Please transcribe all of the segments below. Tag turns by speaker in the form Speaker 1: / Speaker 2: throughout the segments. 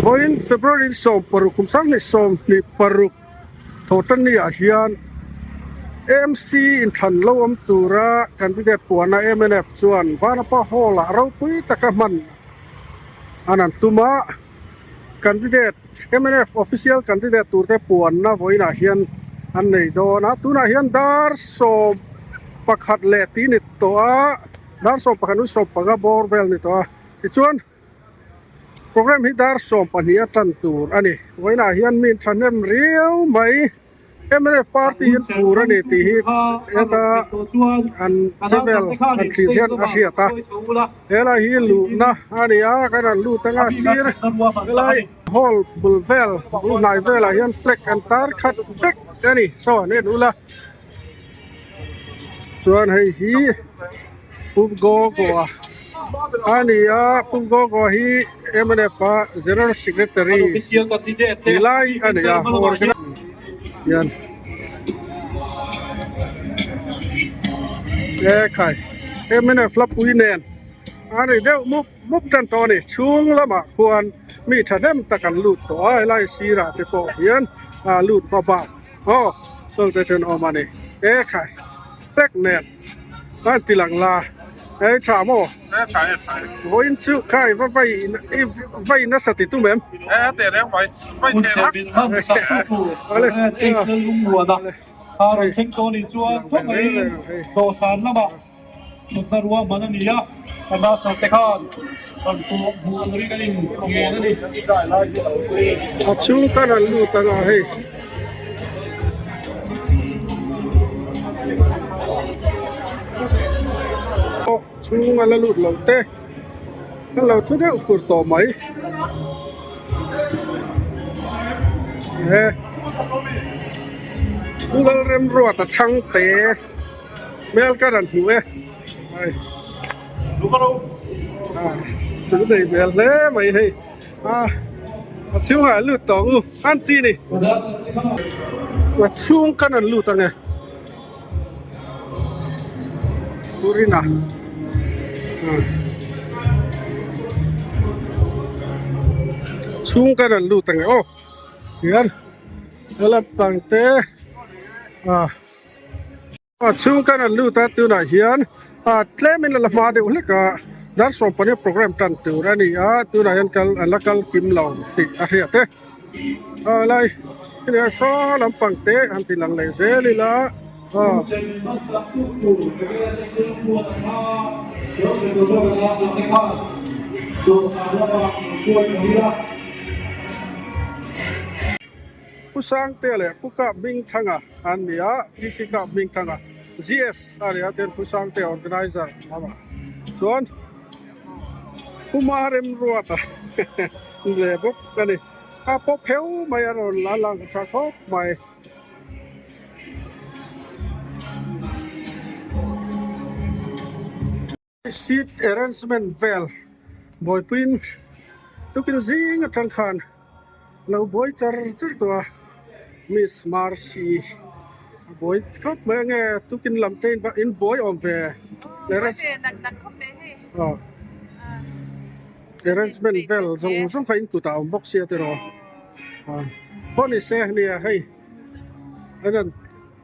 Speaker 1: Vawiin February 16 kum 2026 thawhtanni ah hian AMC inthlan lo awm tura candidate puana mnf chuan Vanapa Hall ah ropui taka hman an an tum a, candidate mnf official candidate turte puanna vawiinah hian an nei dawn a, tunah hian dar 11 leh tih ni tawh a, dar 11 nui 15 bawr vel ni tawh a, tichuan. Program hi dar 12 a tan tur a ni. Vawiinah hian mi thahnem riau mai mnf party hi tur a ni tih hi heta an chevel han thlir hian a hriat a. Helai hi luhna a ni a, kan han lut anga sir helai hall bul vel bul hnai velah hian flag an tar khat vek a ni. Saw an en ula chuan hei hi Pu Gogoa a ni a, Pu Gogoa hi mnf a General Secretary ni lai a ni a hian ekhai mnf lapui nen a ni deuh mup mup tan tawh a ni chhung lamah khuan mi thahnem tak an lut tawh a helai sirah te pawh hian a lut hma bak aw chungte chuan awm a ni ekhai flag nen. A ti lang la ei tha maw
Speaker 2: e tha e tha e
Speaker 1: vawiin chu kha i va vai i vai nasa ti tum em
Speaker 2: e teh reng mai vai
Speaker 3: Hun chhe min hman sak tu tur Reverend H Lal Lungmuana a rawn thleng tawh anih chuan thawngaiin dawhsan lamah thutna ruahman a ni a, kan dasar te khan rawn kawh hmuh turin kan in ngen a ni.
Speaker 1: A chhung kan an lut anga hei. Chhung a la lut lo te a lo thu deuh fur tawh mai he Pu Lalremruata chhangte hmel ka rawn hmu e hei chu nei hmel hle mai hei a a chhungah a lut tawh ang u an ti ni a chhung khan an lut ang e. Purina chhung kan an lut ang e aw hian lampang te ah a chhung kan an lut a tunah hian ah tlemin a la hma deuh hlek a dar 15 program tan tur a ni a tunah hian kal an la kal kim lo tih a hriat e. A lai hei saw lampang te han ti lang leh zel ila aw. Pu Sangtea leh Pu Kap Hmingthanga an ni a, TC Kap Hmingthanga GS a ni a chuan Pu Sangtea organizer lamah chuan Pu Maremruata leh bawk a ni. A pawp heu mai a rawn la lang tha khawp mai. Seat arrangement vel buaipuiin tukin zing atang khan lo buai char char tawh a Miss Mercy a buai khawp mai ange tukin lam te in buai awm ve arrangement vel zawng zawng kha in kutah a awm bawk sia tiraw pawh ni se nia hei an rawn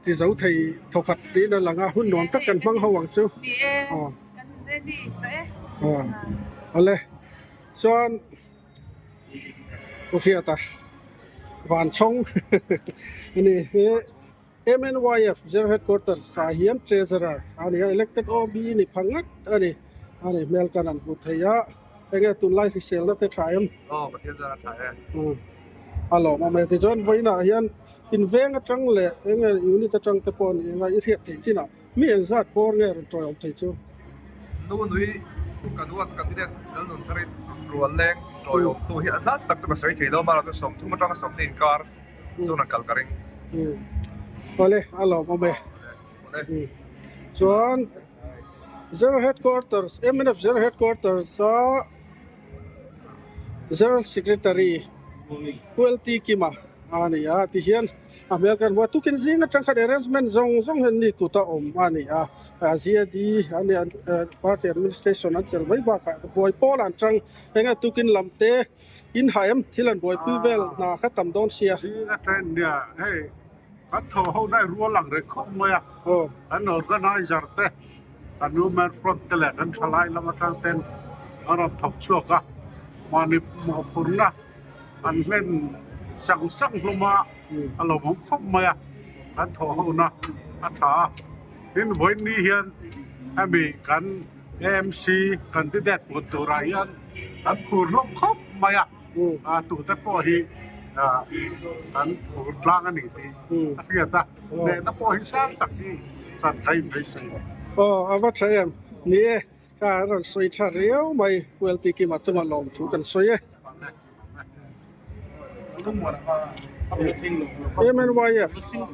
Speaker 1: ti zo thei thawkhat tiin a lang a hun nuam tak kan hmang ho ang chu aw awle chuan u hriata vanchhawng ani hi. MNYF General Headquarters ah hian Treasurer a ni a, Elected OB ni pha ngat a ni, a ni hmel kan han hmu thei a, enge tunlai hriselna te tha em?
Speaker 2: Aw Pathian chuan a tha e.
Speaker 1: Umm a lawmawm e, tichuan vawiinah hian inveng atang leh enge unit atang te pawh ni anga i hriat theih chinah mi engzat bawr nge rawn tawiawm thei chu?
Speaker 2: Nu nui ka duat candidate Lalnuntharin rual leng tawiawm tu hi a zat tak chu ka sawi thei lo, mahse 30 atanga 20 inkar. chuan an kal ka ring.
Speaker 1: Awle a lawmawm e. Chuan General Headquarters MNF General Headquarters a General Secretary Pu LT Kima a ni a tihian. A hmel kan hmu a, tukin zing atang khan arrangement zawng zawng hian mi kut a awm a ni a, GAD a nia party administration an chelh mai bakah buai pawl an tang eng nge tukin lam te in ha em thil an buaipui vel hna kha tam dawn sia.
Speaker 4: Zing atang nia hei kan thaw ho nai rual ang reng khawp mai a, kan organizer te kan women front te leh kan thalai lam atang ten an rawn thawk chhuak a, mahni mawhphurhna an hlen sang sang hlawm a, a lo awm khawp mai a, kan thawh hona a tha a, tin vawiin hian hemi kan AMC candidate put turah hian kan phur hlawm khawp mai a, a tute pawh hi kan phur tlang a ni tih a hriat a, hnehna pawh hi sang tak hi chan ka inbeisei.
Speaker 1: Aw a va tha em, ni e. Ka rawn sawi tha riau mai Puelti Kima chunga lawmthu kan sawi e. MNYF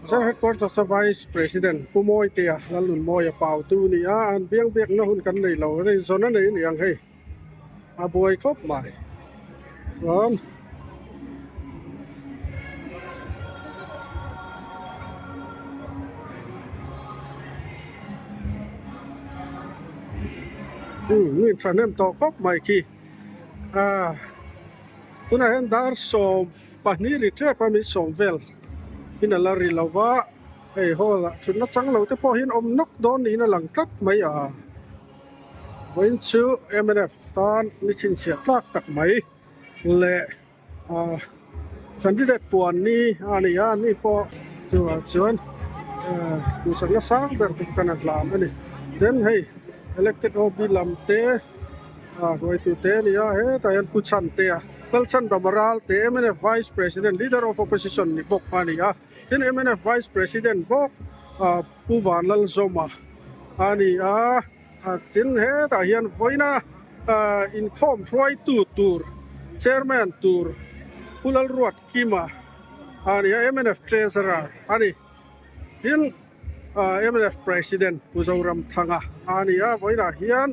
Speaker 1: General Headquarters a Vice President Pu Mawitea Lalnunmawia pautu ni a, an biang biakna hun kan nei lo rei zawn a nei a ni ang hei a buai khawp mai chuan. Mi thahnem tawh khawp mai khi ah tunah hian dar 12 ri tep a min sawm vel in a la ri lo va hei hall ah thutna chang lo te pawh hian awm nawk dawn niin a lang tlat mai a vawiin chu mnf tan ni chhinchhiah tlak tak mai leh ah candidate puan ni a ni a ani pawh chuvang chuan ah duhsakna sang ber te kan hlam a ni tin hei elected OB lam te ah hruaitu te a ni a hetah hian pu chhante a Lalchhandama Ralte mnf vice president leader of opposition ni bawk a ni a tin mnf vice president bawk ah pu Vanlalzawma a ni a. Tin hetah hian vawiina inkhawm hruaitu tur chairman tur Pu Lalruat Kima a ni a mnf treasurer a ni. Tin mnf president Pu Zoramthanga a ni a vawiinah hian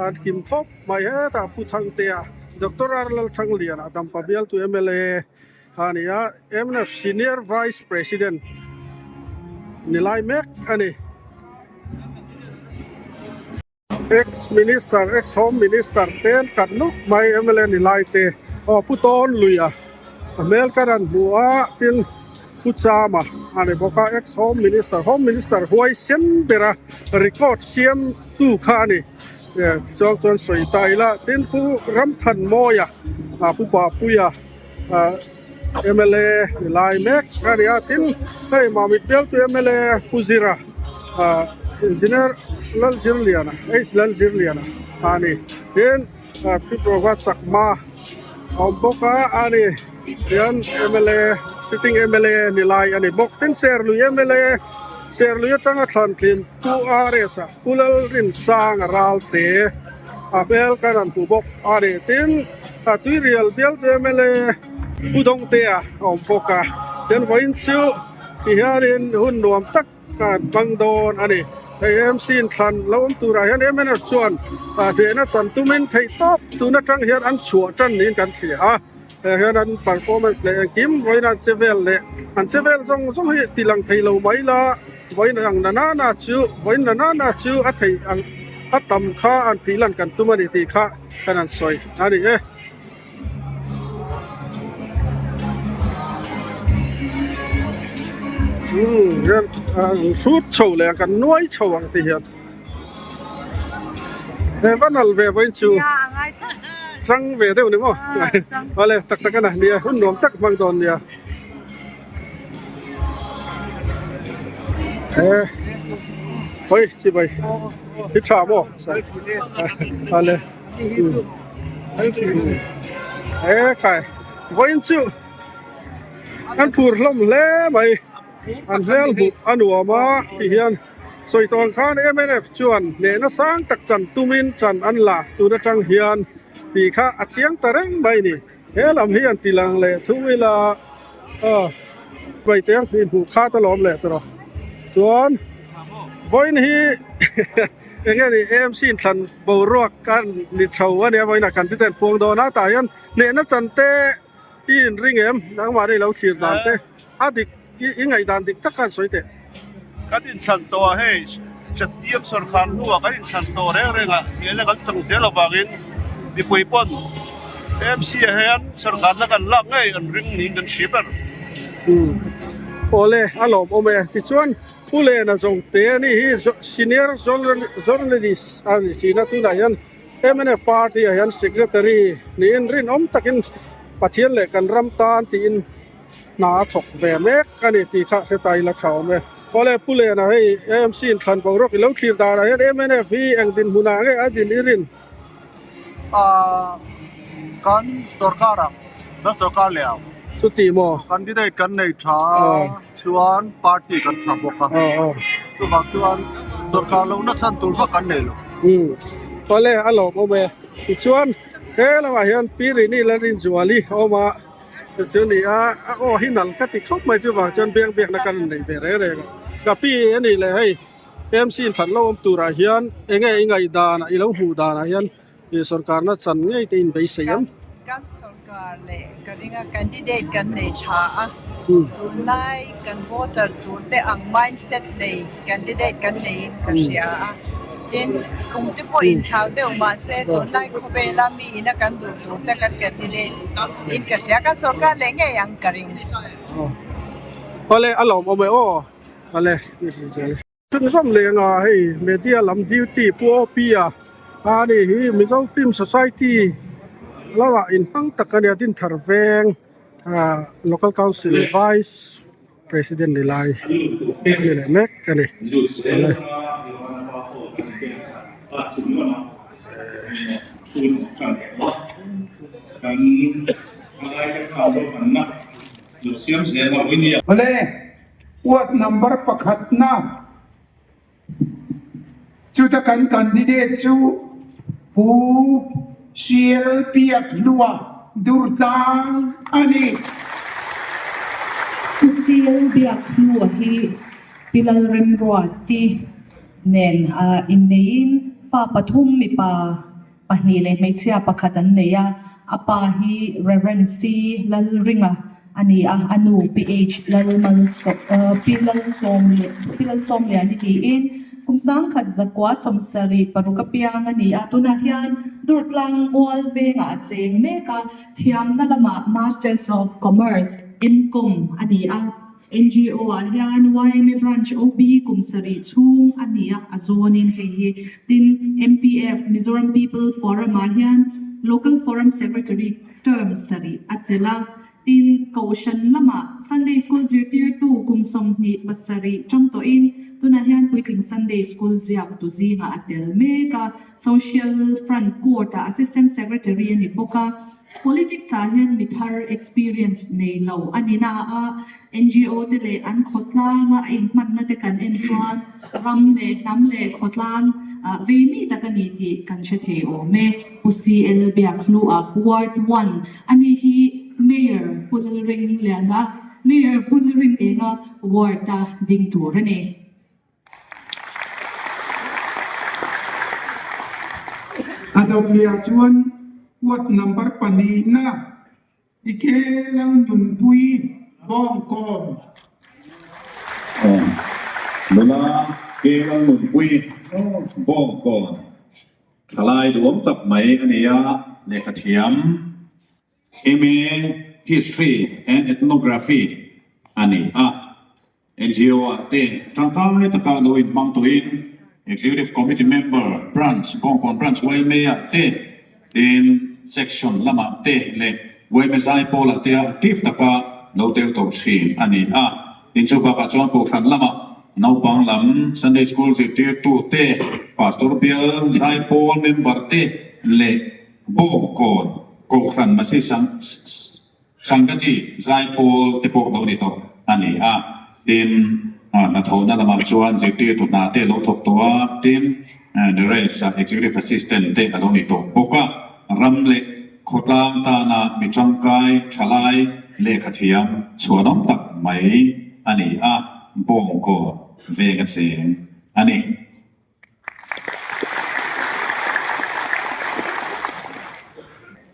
Speaker 1: an kim khawp mai hetah Pu Thangtea Doctor R Lalthangliana Dampa bialtu mla a ni a mnf senior vice president ni lai mek a ni. Ex minister ex home minister te an kat nuk mai mla ni lai te aw pu tawn lui a a hmel ka rawn hmu a tin pu chama a ni bawk a ex home minister home minister huai sen bera record siam tu kha a ni tichuan chuan sawi ta ila tin pu ramthanmawia a pu papuia ah mla ni lai mek a ni a tin hei mamit bialtu mla pu zira ah engineer Lalzirliana H Lalzirliana a ni tin ah pu Prova Chakma a awm bawk a a ni hian mla sitting mla ni lai a ni bawk tin Serlui mla Serlui atanga thlan tlin pu R S a pu Lalrinsanga Ralte a hmel kan rawn hmu bawk a ni tin a tuirial bial te mla pu dawngtea a awm bawk a tin vawiin chu ti hianin hun nuam tak a hmang dawn a ni hei M C in thlan lo awm turah hian M N F chuan hnehna chan tumin theih tawp tun atang hian an chhuah tan niin kan hria a hei hian an performance leh engkim vawiin an che vel leh an che vel zawng zawng hi ti lang thei lo mai la vawiin ang na nana chu vawiin na nana chu a theih ang a tam kha an tih lan kan tum a ni tih kha kan han sawi a ni e. Umm hian an hrut chho leh ang kan nuai chho ang ti hian he va nal ve vawiin chu tang ve deuh ni maw awle tak tak a na nia hun nuam tak hmang dawn nia he hawi chi bai hi tha maw awle he khai vawiin chu an phur hlawm hle mai an hmel hmuh a nuam a ti hian sawi tawh ang khan mnf chuan hnehna sang tak chan tumin chan an la tun atang hian tih kha a chiang ta reng mai a ni he lam hi an ti lang leh thung ila aw hmeichhe ang hmuh khat alawm leh tawh chuan vawiin hi. Eng nge ni AMC in thlan boruak a ni chho a nia vawiinah kan ti ten puang dawn a tah hian hnehna chan te i inring em nangmahni lo thlir dan te a dik. i ngaihdan dik tak khan sawi teh.
Speaker 5: Kan inthlan tawh ah hei ZPM sawrkar hnuah kan inthlan tawh reng reng ah hnialna kan chang zel avangin mipui pawn AMC ah hian sawrkarna kan lak ngei an ring niin kan hria ber.
Speaker 1: Awle a lawmawm e. Tichuan Pu Lena zawng te a ni hi Senior Journalist a ni thin a, tunah hian mnf party ah hian Secretary niin rinawm takin Pathian leh kan ram tan tiin hna a thawk ve mek a ni tih kha hre ta ila tha awm e. Awle Pu Lena hei AMC in thlan boruak i lo thlir danah hian mnf hi eng dinhmunah nge a din i rin?
Speaker 6: Ahh kan sorkar ah kan sorkar leh ang.
Speaker 1: Chuti maw?
Speaker 6: Candidate kan nei tha a chuan party kan tha bawk a chuvang chuan sorkar lohna chhan tur vak kan nei lo.
Speaker 1: Umm awle a lawmawm e. Tichuan he lamah hian Pi Rini Lalrinzuali a awm a. Chu ni a, a aw hi nal ka ti khawp mai chuvang chuan biak biakna ka rawn nei ve reng reng a. Ka pi a nih leh hei AMC in that lo awm turah hian eng nge i ngaih danah i lo hmuh danah hian ih sawrkarna chan ngei te in beisei ang.
Speaker 7: Kan sawrkar leh ka ringa candidate kan nei tha a, tunlai kan voter tur te ang mindset nei candidate kan neiin ka hria a. Tin, kum te pawh inthlau deuh mahse tunlai khawvela mi ina kan duh tur te kan candidate in ka hria kan sawrkar leh ngei ang ka ring.
Speaker 1: Awle a lawmawm e aw. Awle chhunzawm leh anga hei media lam duty Pu OP a ani hi Mizo Film Society lamah inhmang tak a nia Dinthar veng ah Local Council Vice President ni lai a ni leh mek a ni.
Speaker 8: Awle, ward number pakhatna chuta kan candidate chu Pu Sial Piak Hlua Durtlang a ni.
Speaker 9: Pu Sial Biak Hlua hi Pi Lalremruati nen inneiin fa pathum mipa pahnih leh hmeichhia pakhat an nei a, a pa hi Rev. C. Lalringa a ni a, a nu PH Lalmalsawm Pi Lalsawm Pi Lalsawmliani tiin kum sangkhat zakua sawmsarih paruk apiang a ni a, tunah hian Durtlang Mual vengah a cheng mek a, thiamna lamah Masters of Commerce, M-Com, a ni a. NGO ah hian yma Branch OB kum sarih chhung a ni a, a zawnin hei hi. Tin, MPF, Mizoram People Forum ah hian Local Forum Secretary term sarih a chelh a. Tin, Kohhran lamah Sunday School zirtirtu kum 27 tang tawhin tunah hian puitling Sunday School ziak tu zingah a tel mek a. Social Front Court ah Assistant Secretary a ni bawk a. Politics ah hian mi thar experience nei lo a ni na a, NGO te leh an khawtlang a a inhmanna te kan en chuan ram leh hnam leh khawtlang vei mi tak a ni tih kan hre thei awm e. Pu CL Biakhluah Ward One a ni hi Mayor Pu Lalringliana, Mayor Pu Lalrinenga ward a ding tur a ni.
Speaker 8: A dawtliah chuan ward number pahnihna Ike Lalnunpui Bawngkawn.
Speaker 10: Nula Ke Lalnunpui Bawngkawn thalai duhawm tak mai a ni a, lehkha thiam MA History and Ethnography a ni a. NGO ah te tangkai taka lo inhmang tawhin Executive Committee Member, Branch, Bawngkawn Branch yma ah te, tin Section lamah te leh yma Zaipawl ah te a active taka lo tel tawh thin a ni a. Tin chu bakah chuan Kohhran lamah naupang lam Sunday School zirtirtu te, Pastor bial Zaipawl member te leh Bawngkawn Kohhran Masi Sangati zaipawl te pawh lo ni tawh a ni a, tin hnathawhna lamah chuan zirtirtu hna te a lo thawk tawh a, tin Nerevs ah Executive Assistant te a lo ni tawh bawk a, ram leh khawtlang tana mi tangkai thalai lehkha thiam chhuanawm tak mai a ni a, Bawngkawn veng a cheng a ni.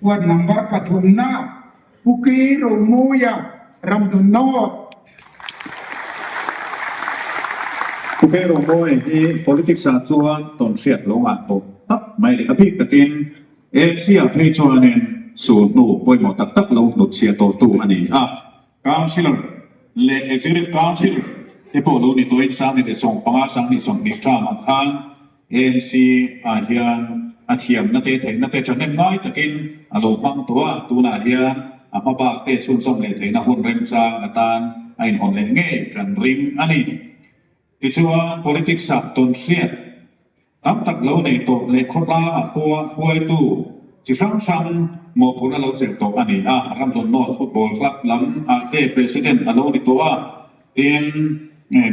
Speaker 8: Ward number pathumna Pu K. Romawia Ramhlun North.
Speaker 10: Pu Kei Romawi hi politics ah chuan tawn hriat lo ngah tawh tak mai leh a bik takin AMC ah phei chuanin sul hnu pawimawh tak tak lo hnutchhiah tawhtu a ni a. Councillor leh Executive Councillor te pawh lo ni tawhin Sangni leh 15 Sangni 20 term-ah khan AMC ah hian a thiamna te theihna te thahnem ngai takin a lo hmang tawh a, tunah hian a hma bak te chhunzawm leh theihna hun remchang atan a inhawn leh ngei kan ring a ni. Tichuan politics ah tawn hriat tam tak lo nei tawh leh khawtlangah pawha hruaitu chi hrang hrang mawhphurhna lo chelh tawh a ni a, Ramhlun North Football Club lam ah te President a lo ni tawh a. Tin,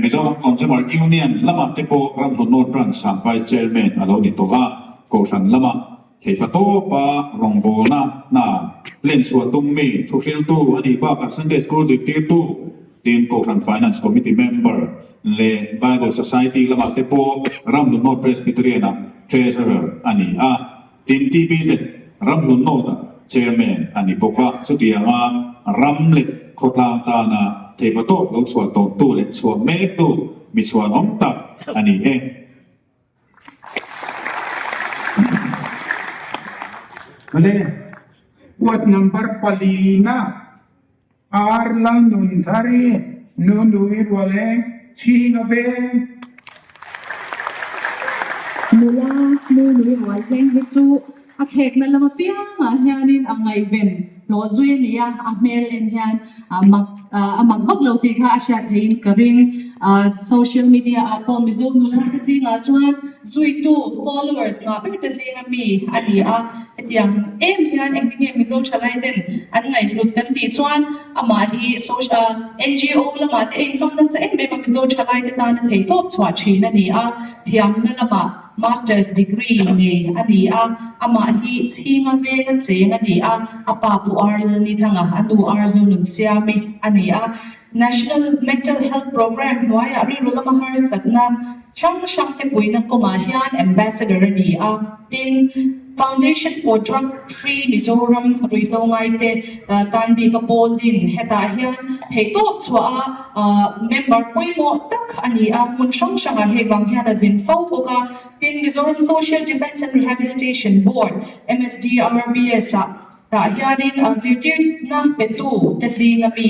Speaker 10: Mizoram Consumer Union lamah te pawh Ramhlun North Branch ah Vice Chairman a lo ni tawh a, Kohhran lamah theihpa tawpa rawngbawlna hna hlen chhuah tum mi thuhriltu a nih bakah Sunday School zirtirtu, tin Kohhran Finance Committee member leh Bible Society lamah te pawh Ramhlun North Presbyterian ah Treasurer a ni a. Tin TBZ Ramhlun North-ah Chairman a ni bawk a, chutianga ram leh khawtlang tana theihpa tawp lo chhuah tawhtu leh chhuah mektu mi chhuanawm tak a ni e.
Speaker 8: Male, Ward number palina Ar Lalnunthari Nunui Rualeng Chhinga Veng.
Speaker 9: Nula Nunui Rualeng hi chu a thlekna lam apiangah hianin a ngaihven hlawh zui a ni a, a hmel en hian a mak a mak vak lo tih kha a hriat theihin ka ring. Social media ah pawh Mizo nula te zingah chuan zuitu followers ngah ber te zinga mi a ni a. Hetiang em hian engtin nge Mizo thalai ten an ngaihhlut kan tih chuan amah hi social NGO lamah te a inhmang nasa em em a, Mizo thalai te tana theihtawp chhuah thin a ni a, thiamna lamah Masters degree nei a ni a, amah hi Chhinga venga cheng a ni a, a pa Pu Ar Lalnithanga, a nu Ar Zonunsiami a ni a. National Mental Health Programme hnuaiah rilru lama harsatna hrang hrang te puihna kawngah hian Ambassador a ni a, tin, Foundation for Drug Free Mizoram ruihhlo ngaite tan bika pawl din hetah hian theihtawp chhuah a member pawimawh tak a ni a, hmun hrang hrangah hei vang hian a zin fo bawk a, tin, Mizoram Social Defence and Rehabilitation Board, MSDRBS, ah Tah hianin zirtirna petu te zinga mi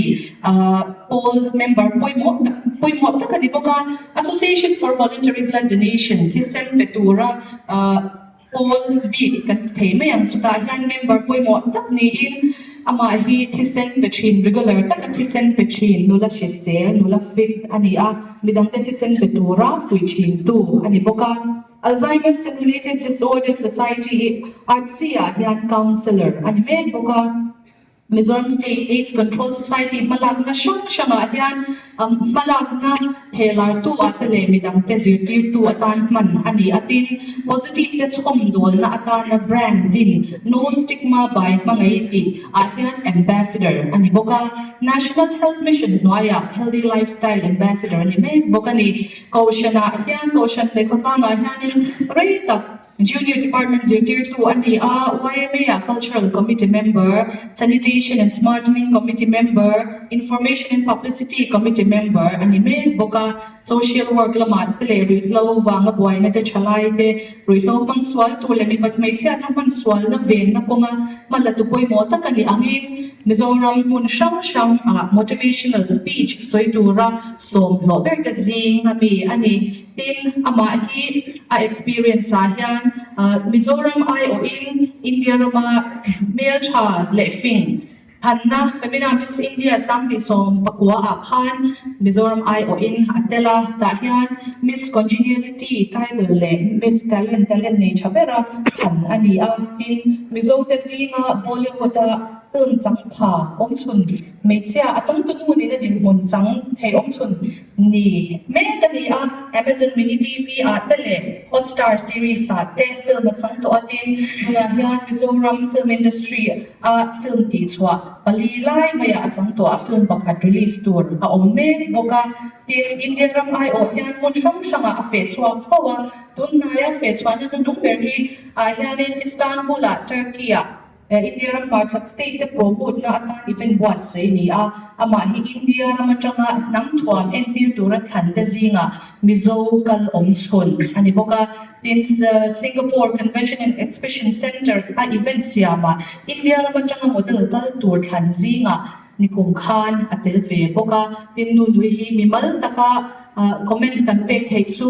Speaker 9: pawl member pawimawh tak pawimawh tak a ni bawk a. Association for Voluntary Blood Donation thisen pe tura pawl bik kan ti thei mai ang. Chutah hian member pawimawh tak niin amah hi thisen pe thin regular taka thisen pe thin nula hrisel nula fit a ni a, midangte thisen pe tura fuih thintu a ni bawk a. Alzheimer's and Related Disorders Society ARDSI ah hian Counsellor a ni mek bawk a. Mizoram State AIDS Control Society hmalakna hrang hrangah hian hmalakna thehlartu ah te leh midangte zirtirtu atan hman a ni a. Tin, positive te chhawmdawlna atana brand din No Stigma by Hmangaih tih ah hian Ambassador a ni bawk a. National Health Mission hnuaiah Healthy Lifestyle Ambassador a ni mek bawk a ni. Kohhranah hian Kohhran leh khawtlangah hianin rei tak Junior Department zirtirtu a ni a, YMA ah Cultural Committee member, Sanitation and Smartening Committee member, Information and Publicity Committee member a ni mek bawk a. Social work lamah te leh ruihhlo vanga buaina te thalai te, ruihhlo hmang sual tur leh mipat hmeichhiatna hman sualna venna kawnga hma la tu pawimawh tak a ni angin Mizoram hmun hrang hrang ah motivational speech sawi tura Sawm hlawh ber te zing a mi a ni. Tin, amah hi a experience ah hian Mizoram aiawhin India rama hmeltha leh fing thanna Femina Miss India 2019 ah khan Mizoram aiawhin a tel a. Tah hian Miss Congeniality title leh Miss Talent talent nei tha bera than a ni a. Tin, Mizo te zinga Bollywood a film changtha awmchhun Hmeichhia a changtunu nihna dinhmun chang thei awmchhun ni mek a ni a, Amazon Mini TV ah te leh Hotstar series ah te film a chang tawh a, tin tunah hian Mizoram film industry a film tihchhuah pali lai maiah a chang tawh a, film pakhat release tur a awm mek bawk a, tin India ram aiawh hian hmun hrang hrangah a feh chhuak fo a, tunhnaia feh chhuahna hnuhnung ber hi ah hianin Istanbul ah Turkey ah. India ram hmarchhak state te promote na atan event buatsaih a ni a, amah hi India ram atanga hnam thuam entir tura thlan te zingah Mizo kal awm chhun a ni bawk a. Tin, Singapore Convention and Exhibition Centre a event siamah India ram atanga model kal tur thlan zingah nikum khan a tel ve bawk a. Tin, nu nui hi mimal taka comment kan pek theih chu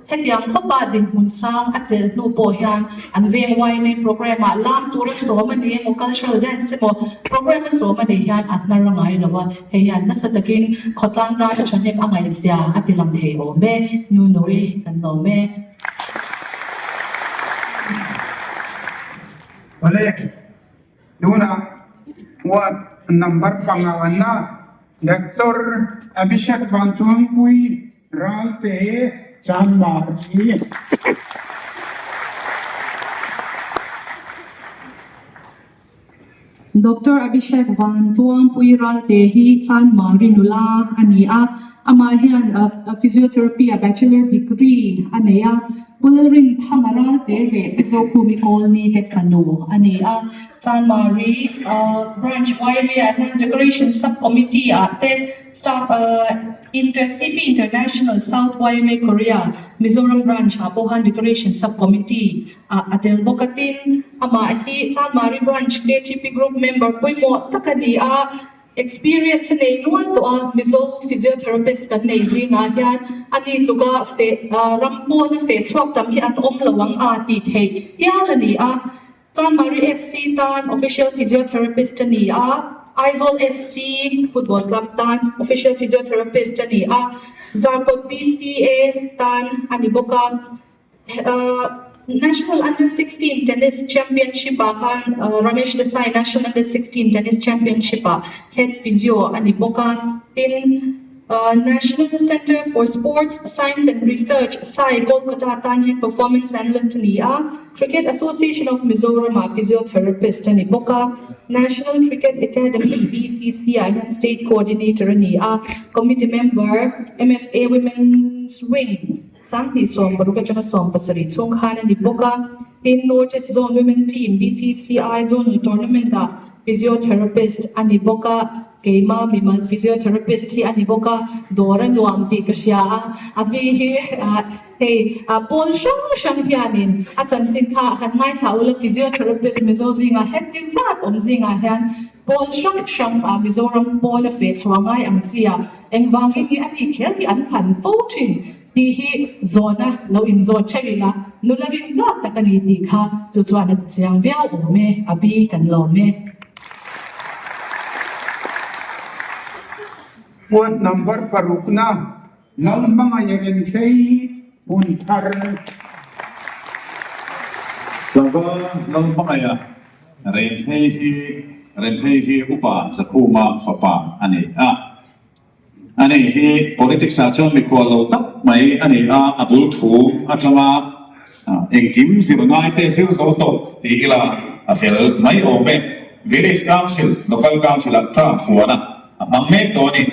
Speaker 9: hetiang khawpa dinhmun sang a chelh hnu pawh hian an veng YMA programme ah lam tura sawm a ni emaw cultural dance emaw programme a sawm a nih hian a hnar a ngai lo a, hei hian nasa takin khawtlang tan a thahnem a ngaihzia a ti lang thei awm e, nu nui kan lawm e.
Speaker 8: Awle, tunah ward number pangana Doctor Abhishek Vanchuangpui Ralte Chanmari.
Speaker 9: Doctor Abhishek Vantuangpui Ralte hi Chanmari nula a ni a, amah hian physiotherapy a bachelor degree a nei a, Pulrin Thanga Ralte leh Mizokhumi Kawlni te fanu a ni a. Chanmari Branch YMA ah hian Decoration Sub Committee ah te Staff Inter CP International South YMA Korea Mizoram Branch ah pawh khan Decoration Sub Committee ah a tel bawk a tin amah hi Chanmari Branch KTP Group member pawimawh tak a ni a experience a nei nual tawh a Mizo Physiotherapist kan nei zingah hian a ni tluka feh ram pawna feh chhuak tam hi an awm lo ang a tih theih hial a ni a. Chanmari FC tan official physiotherapist a ni a, Aizawl FC football club tan official physiotherapist a ni a, Zarkawt BCA tan a ni bawk a. National Under 16 Tennis Championship ah khan Ramesh Desai National Under 16 Tennis Championship ah head physio a ni bawk a, tin, National Centre for Sports Science and Research, SAI, Kolkata tan hian Performance Analyst a ni a, Cricket Association of Mizoram-ah Physiotherapist a ni bawk a, National Cricket Academy, BCC, ah hian State Coordinator a ni a, Committee Member, MFA Women's Wing, 2016 atanga 17 chhung khan a ni bawk a, tin North East Zone Women Team, BCCI Zonal Tournament-ah Physiotherapist a ni bawk a. Keima mimal physiotherapist hi a ni bawk a, dawr a nuam tih ka hria a, a bi hi hei pawl hrang hrang hianin a chanchin kha han ngaithla ula physiotherapist Mizo zingah heti zat awm zingah hian pawl hrang hrang Mizoram pawn a feh chhuah ngai ang chi a, engvangin hi a ni kher hi an thlan fo thin tih hi zawhna lo inzawt theuh ila nula rin tlak tak a ni tih kha chu chuan a ti chiang viau awm e, a bi kan lawm e.
Speaker 8: Ward number parukna Lalhmangaih Renthlei hun thar.
Speaker 10: Tlangval Lalhmangaih Renthlei hi Renthlei hi Upa Zakhuma fapa a ni a. Ani hi politics ah chuan mikhual lo tak mai a ni a, a bul thu atanga engkim zir ngai te zir zo tawh ti ila a fel mai awm e. Village Council, Local Council ah term huan a a hmang mek tawh a ni.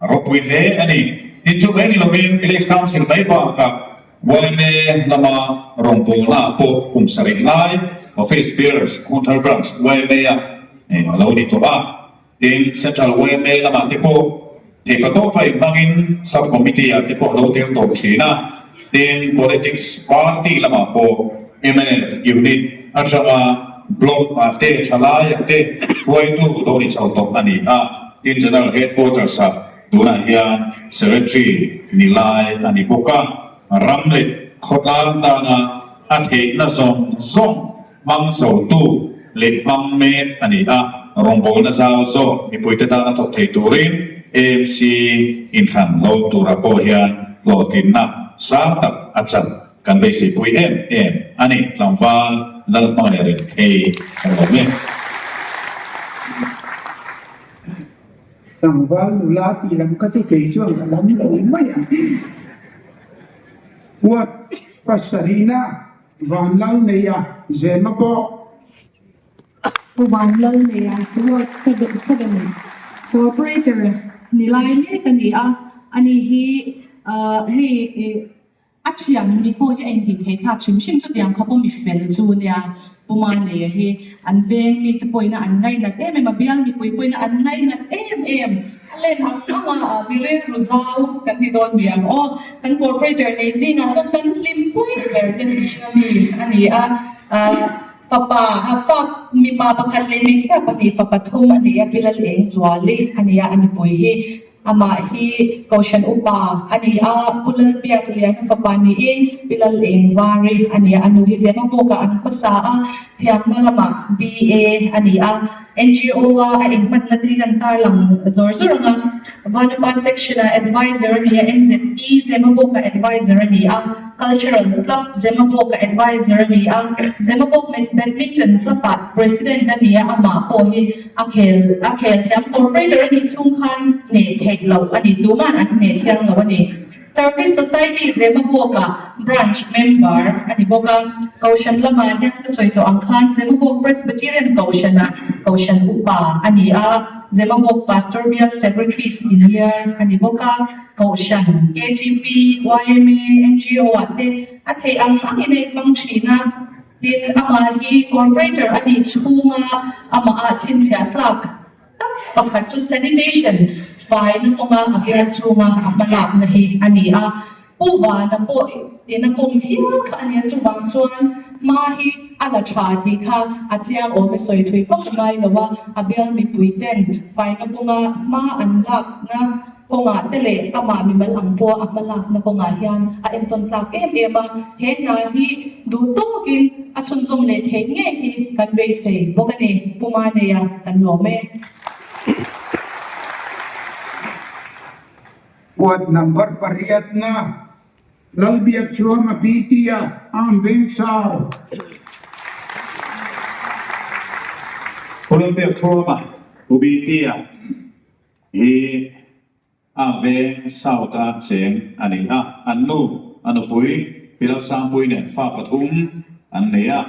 Speaker 10: A ropui hle a ni. Tin chu mai ni lovin Village Council mai bakah yma lama rawngbawlna ah pawh kum sarih lai Office Bearers Hunthar Branch yma ah a lo ni tawh a. Tin, Central yma lamah te pawh theihpa tawpa inhmangin Sub Committee ah te pawh lo tel tawh thin a. Tin, Politics Party lamah pawh mnf Unit atanga Block ah te thalai ah te hruaitu lo ni chho tawh a ni a. Tin, General Headquarters ah tunah hian Secretary ni lai a ni bawk a. Ram leh khawtlang tana a theihna zawng zawng Hmang zotu leh hmang mek a ni a, rawngbawlna zau zawk mipuite tana thawk thei turin AMC inthlan lo tura pawh hian hlawhtlinna sang tak a chan kan beiseipui em em a ni, tlangval Lalhmangaih Rinthei kan awm e.
Speaker 8: Tlangval nula tih lam kha chu kei chuan ka lam lo mai ang. Huat pasarihna Vanlalneia Zema pawh.
Speaker 9: Pu Vanlalneia Ward 7 Corporator ni lai mek a ni a, ani hi hei. A thian ni pawh hi a intih theih thlak hrim hrim chutiang kha pawh mi fel chu nia Pu Maneia hi an veng mite pawhin an ngainat em em a, bial mipui pawhin an ngainat em em. A len ang ang a, mi rilru zau kan ti dawn mi ang aw. Kan corporator nei zingah chuan kan hlimpui ber te zinga mi a ni a, fapa a fa mipa pakhat leh hmeichhia pahnih fa pathum a ni a, Pi Lalengzuali a ni a, a nupui hi. Amah hi Kohhran Upa a ni a, Pu Lalbiakliana fapa niin Pi Lalengvari a ni a, a nu hi Zemabawkah an khawsa a, thiamna lamah BA a ni a, NGO-a a inhmanna te hi kan tarlang zawr zawr ang a, Vanapa Section-ah Advisor a ni a, MZP Zemabawkah Advisor a ni a, Cultural Club Zemabawkah Advisor a ni a, Zemabawk Badminton Club-ah President a ni a, amah pawh hi A khel a khel thiam corporator a nih chhung khan hneh theih loh a ni, tuman an hneh thiang lo a ni. Service Society Zemabawkah Branch Member a ni bawk a, Kohhran lamah hian ka sawi tawh ang khan Zemabawk Presbyterian Kohhranah Kohhran Upa a ni a, Zemabawk Pastor Bial Secretary Senior a ni bawk a, Kohhran, KTP, yma, NGO ah te a theih ang angin a inhmang thin a. Tin, amah hi corporator a nih chhunga amah chhinchhiah tlak tak pakhat chu sanitation faina kawnga a bial chhunga a hmalakna hi a ni a. Pu Vana pawh in a kawm hial kha a nia, chuvang chuan hma hi a la tha tih kha a chiang awm e sawi thui vak ngai lo a, a bial mipui ten faina kawnga hma an lakna Kawngah te leh amah mimal ang pawha a hmalakna kawngah hian a entawn tlak em em a, he hna hi duh tawkin a chhunzawm leh theih ngei hi kan beisei bawk a ni, Pu Maneia kan lawm e.
Speaker 8: Ward number pariatna Lalbiakchuama BT-a Arm Veng South.
Speaker 10: Pu Lalbiakchuama Pu BT-a. Hi a veng South-a cheng a ni a, an nu, a nupui Pilalsangpui nen fa pathum an nei a.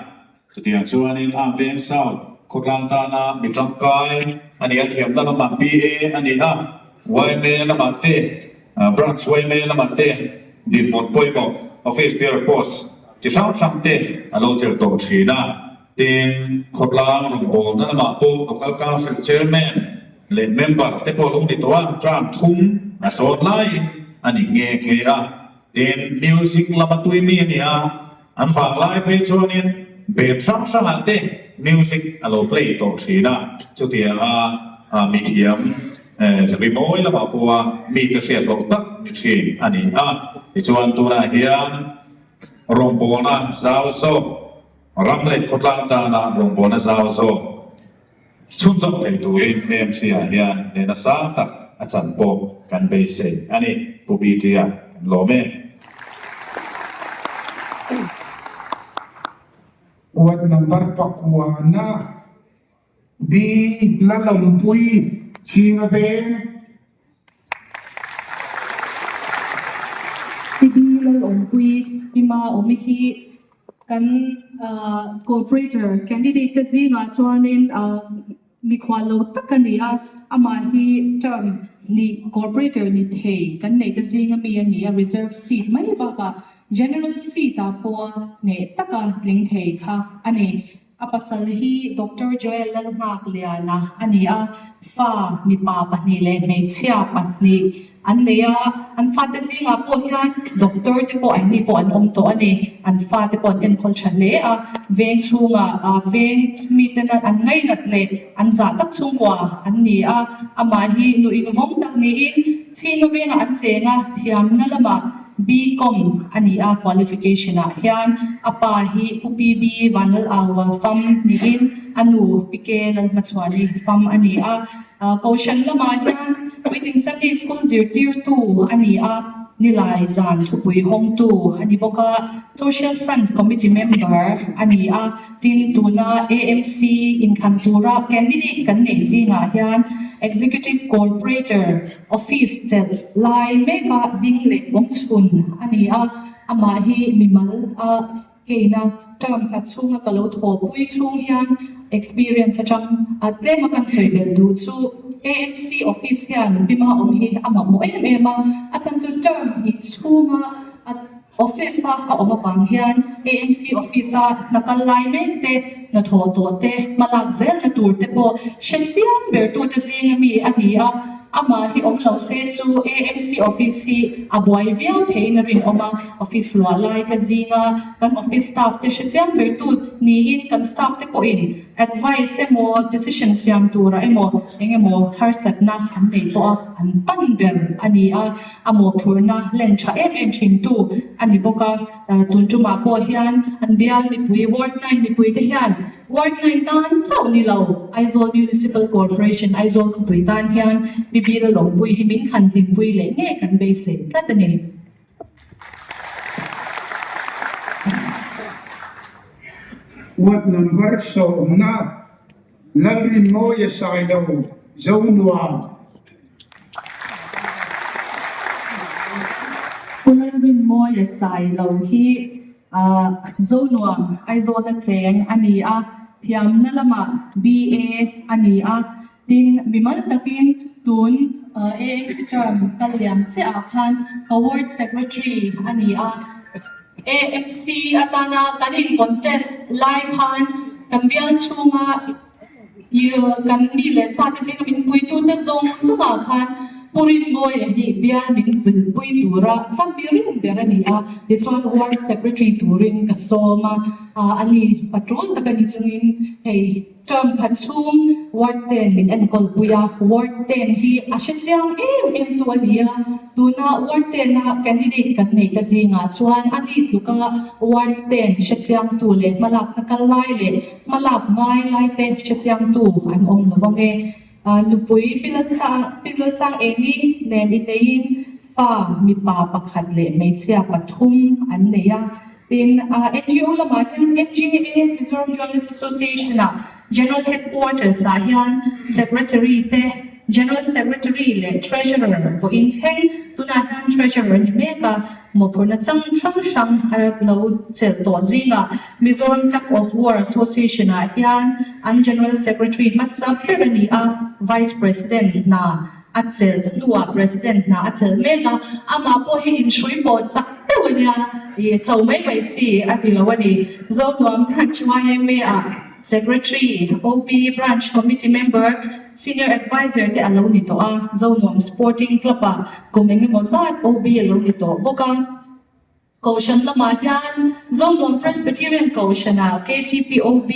Speaker 10: Chutiang chuanin a veng South khawtlang tana mi tangkai a ni a, thiamna lamah BA a ni a, yma lamah te, Branch yma lamah te dinhmun pawimawh Office Bearer post chi hrang hrang te a lo chelh tawh thin a. Tin, khawtlang rawngbawlna lamah pawh Local Council Chairman leh Member te pawh lo ni tawh a, term thum a sawn laiin a ni nghe nghe a. Tin, music lama tui mi a ni a, an vanglai phei chuanin band hrang hrangah te music a lo play tawh thin a, chutianga mithiam rimawi lamah pawha mite hriat loh tak ni thin a ni a. Tichuan tunah hian rawngbawlna zau zawk Ram leh khawtlang tana rawngbawlna zau zawk chhunzawm thei turin AMC ah hian nena sang tak a chan pawh kan beisei a ni, Pu BT-a kan lawm e.
Speaker 8: Ward number pakuana B Lalawmpui Chhinga Veng.
Speaker 9: Pi B Lalawmpui Pi Maawmi hi Kan Corporator candidate te zingah chuanin mikhual lo tak a ni a, amah hi term ni Corporator ni thei kan neih te zinga mi a ni a, reserve seat mai bakah general seat ah pawh hneh taka tling thei kha a ni. A pasal hi Doctor Joel Lalnghakliana a ni a, fa mipa pahnih leh hmeichhia pahnih an nei a, an fate zingah pawh hian doctor te pawh an ni pawh an awm tawh a ni. An fate pawh an enkawl tha hle a, veng chhungah veng miten an ngainat leh an zah tak chhungkua an ni a, amah hi nu invawng tak niin chhinga vengah an cheng a, thiamna lamah BCom a ni a, qualification ah hian a pa hi Pu PB Vanlalaua fam niin a nu Pi K Lalhmachhuani fam a ni a. Kohhran lamah hian Puitling Sunday School zirtirtu a ni a, Nilai zan thupui hawngtu a ni bawk a, Social Front Committee member a ni a. Tin, tuna AMC inthlan tura candidate kan neih zingah hian Executive Corporator Office chelh lai meka ding leh awm chhun a ni a, amah hi mimal a keina term khat chhunga ka lo thawhpui chhung hian experience atang a tlema kan sawi belh duh chu AMC office hian bima awm hi a mamawh em em a, a chan chu term hnih chhunga a. Office a a awm avang hian AMC office a hna kal lai mek te, hnathawh tawh te, hmalak zelna tur te pawh hre chiang ber tute zinga mi a ni a, amah hi awm lo se chu AMC office hi a buai viau theiin a rinawm a, office luah lai ka zinga kan office staff te hre chiang ber tu niin kan staff te pawhin advice emaw decision siam turah emaw eng emaw harsatna an nei pawh a an pan ber a ni a. A mawhphurhna len tha em em thintu a ni bawk a, tun tumah pawh hian an bial mipui Ward 9 mipui te hian Ward 9 tan chauh ni lo Aizawl Municipal Corporation Aizawl khawpui tan hian mi bil a lawmpui hi min thlan tlinpui leh ngei kan beisei tlat a ni.
Speaker 8: Ward number sawmna Lalrinmawia Sailo Zonuam.
Speaker 9: Pu Lalrinmawia Sailo hi Zonuam Aizawla cheng a ni a, thiamna lamah BA a ni a, tin mimal takin tun ANC term kal liam chiah ah khan ka ward secretary a ni a. AMC atana kan in contest lai khan kan bial chhunga kan mi leh sa te zinga min puitute zawng zawngah khan Pu Rinmawia hi bial min vulpui tura ka mi rin ber a ni a, tichuan ward secretary turin ka sawm a, ani patrol tak a ni chungin hei Term khat chhung Ward ten min enkawl pui a, Ward ten hi a hre chiang em em tu a ni a, tuna Ward ten a candidate kan nei ta zingah chuan a ni tluka Ward ten hre chiang tu leh hmalakna kal lai leh hmalak ngai lai te hre chiang tu an awm lo ang e. Nupui Pilalsang Engi nen inneiin fa mipa pakhat leh hmeichhia pathum an nei a. Tin, NGO lamah hian MJA, Mizoram Journalist Association ah General Headquarters ah hian Secretary te, General Secretary leh Treasurer vawiin thleng, tunah hian Treasurer a ni mek a, mawhphurhna chang hrang hrang a lo chelh tawh zingah Mizoram Tug of War Association ah hian an General Secretary hmasa ber a ni a, Vice President hna a chelh hnuah President hna a chelh mek a, amah pawh hi inhrui pawh chak deuh a nia, ih cho mai mai chi a ti lo a ni. Zonuam Branch yma ah Secretary, OB Branch Committee Member, Senior Adviser te a lo ni tawh a, Zonuam Sporting Club ah kum eng emaw zat OB a lo ni tawh bawk a. Kohhran lamah hian Zonuam Presbyterian Kohhranah KTP OB,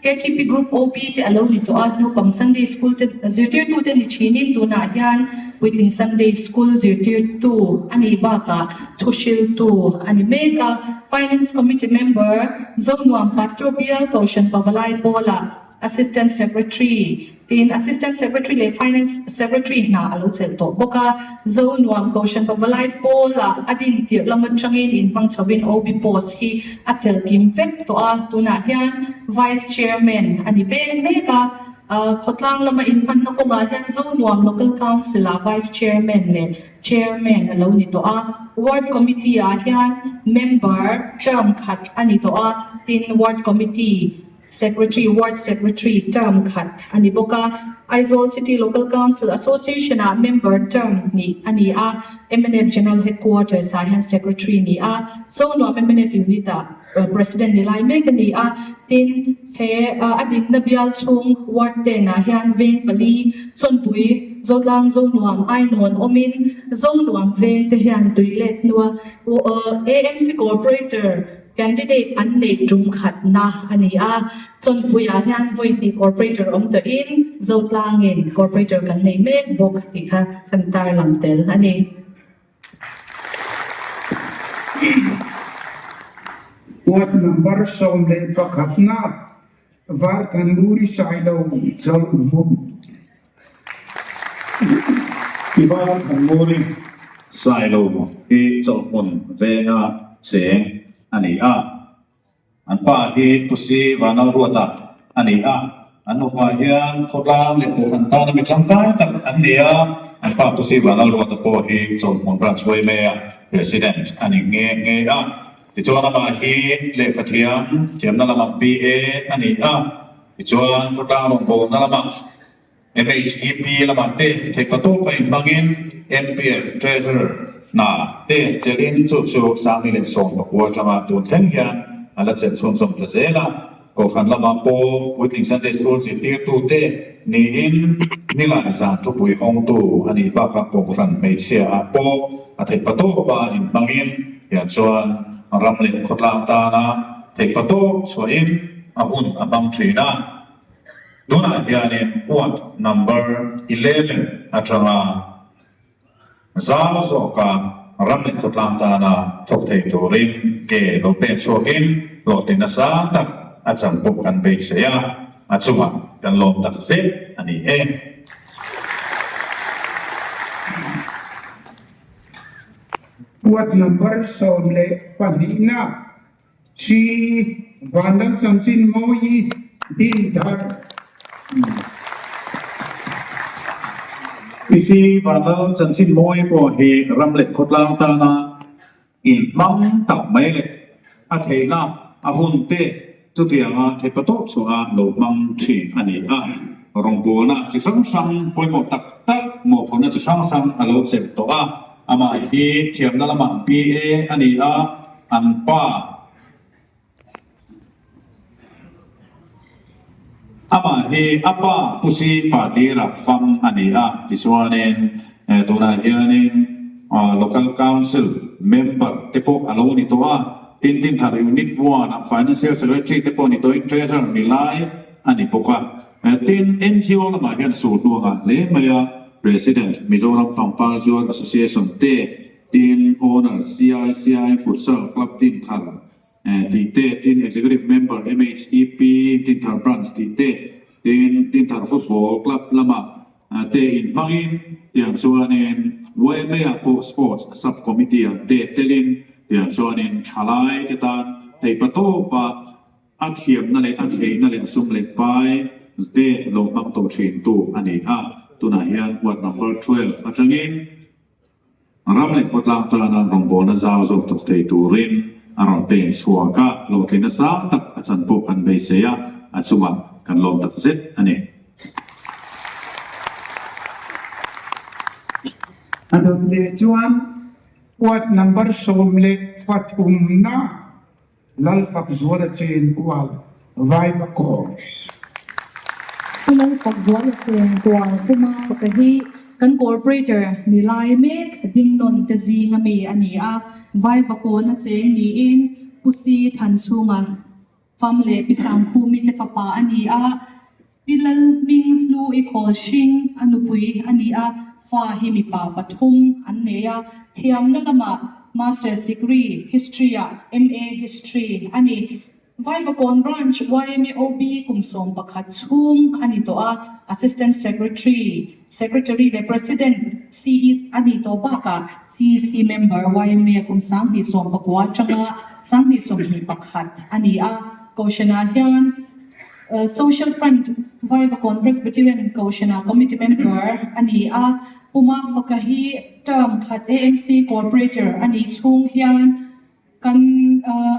Speaker 9: KTP Group OB te a lo ni tawh a, naupang Sunday School te zirtirtute ni thinin tunah hian Puitling Sunday School zirtirtu a nih bakah thuhriltu a ni mek a. Finance Committee Member, Zonuam Pastor Bial Kohhran Pavalai Pawlah Assistant Secretary tin Assistant Secretary leh Finance Secretary hna a lo chelh tawh bawk a. Zonuam Kohhran Pavalai Pawlah a din tirh lam atangin inhmang chhovin OB post hi a chelh kim vek tawh a, tunah hian Vice Chairman a ni mek mek a. Khawtlang lama inhmanna kawngah hian Zonuam Local Council-ah Vice Chairman leh Chairman a lo ni tawh a. Ward Committee-ah hian Member term khat a ni tawh a, tin Ward Committee Secretary, Ward Secretary term khat a ni bawk a, Aizawl City Local Council Association ah member term hnih a ni a, mnf General Headquarters ah hian Secretary ni a, Zonuam mnf Unit ah President ni lai mek a ni a, tin he a dinna bial chhung Ward 10 ah hian veng pali, Chawnpui, Zotlang, Zonuam, Ainawn awmin Zonuam veng te hian tui let hnua AMC Corporator Candidate an neih tum khatna a ni a, Chawnpuiah hian vawi hnih corporator awm tawhin Zotlangin corporator kan nei mek bawk tih kha kan tarlang tel a ni.
Speaker 8: Ward number 11 na Varthanmuri Sailo Chawlhmun.
Speaker 10: I Varthanmuri Sailo hi Chawlhmun venga cheng a ni a, an pa hi Pusi Vanlalruata a ni a, an nupa hian khawtlang leh kohhran tana mi tangkai tak an ni a, an pa Pusi Vanlalruata pawh hi Chawlhmun Branch Yma President a ni nghe nghe a. Tichuan amah hi lehkha thiam thiamna lamah BA a ni a, tichuan khawtlang rawngbawlna lamah MHEP lamah te theihpatawpa inhmangin MPF Treasurer. Hna te chelhin chu chu Sangni leh 19 atanga tun thleng hian a la chelh chhunzawm ta zel a. Kohhran lama pawh Puitling Sunday School zirtirtute niin Nilai zan thupui hawngtu a nih bakah Kohhran hmeichhia ah pawh a theihpatawpa inhmangin hian chuan ram leh khawtlang tana theihpatawp chhuahin a hun a hmang thin a. Tunah hianin Ward number 11 atanga Zau zawka ram leh khawtlang tana thawk thei turin ke lo pek chhuakin hlawhtlinna sang tak a chan pawh kan beisei a, a chungah kan lawm tak zet a ni e.
Speaker 8: Ward number 12 na Sri Vanlal Chanchin Mawi Dinthar.
Speaker 10: Isi Vanlal Chanchin Mawi pawh hi ram leh khawtlang tana inhmang tak mai leh a theihna a hun te chutianga theihpatawp chhuaha lo hmang thin a ni a. Rawngbawlna chi hrang hrang pawimawh tak tak mawhphurhna chi hrang hrang a lo chelh tawh a. Amah hi thiamna lamah BA a ni a. An pa Amah hi a pa Pusi Patlira fam a ni a, tichuanin tunah hianin Local Council member te pawh a lo ni tawh a, tin Dinthar Unit One-ah Financial Secretary te pawh ni tawhin Treasurer ni lai a ni bawk a. Tin, NGO lamah hian sulhnuangah hle mai a, President, Mizoram Pangpar Zuar Association te, Tin, Owner, CICI Futsal Club Dinthar tih te, tin Executive Member MHEP Dinthar Branch tih te, tin Dinthar Football Club lama te inhmangin tiang chuanin yma ah pawh Sports Sub Committee ah te telin tiang chuanin thalai te tan theihpatawpa a thiamna leh a theihna leh a sum leh pai te lo hmang tawh thintu a ni a. Tunah hian Ward Number 12 atangin Ram leh khawtlang tana rawngbawlna zau zawk thawk thei turin a rawn peng chhuak a, hlawhtlinna sang tak a chan pawh kan beisei a, a chungah kan lawm tak zet a ni.
Speaker 8: A dawt leh chuan ward number 13 na Lalfakzuala Chenkual Vaivakawn.
Speaker 9: Pu Lalfakzuala Chenkual Pu Mafaka hi kan Corporator ni lai mek ding nawn te zing ami a ni a, Vaivakawn a cheng niin Pu Si Thanchhunga fam leh Pi Sangkhumi te fapa a ni a, Pi Lalhming Hlu i khawl hring a nupui a ni a, fa hi mipa pathum an nei a, thiamna lamah Masters Degree, History ah MA History a ni. Vaivakawn Branch yma OB kum 11 chhung a ni tawh a, Assistant Secretary, Secretary leh President CE a nih tawh bakah CEC Member yma kum 2019 atanga 2021 a ni a, Kohhranah hian Social Front Vaivakawn Presbyterian Kohhrana Committee Member a ni a, Pu Mafaka hi term khat AMC Corporator a nih chhung hian kan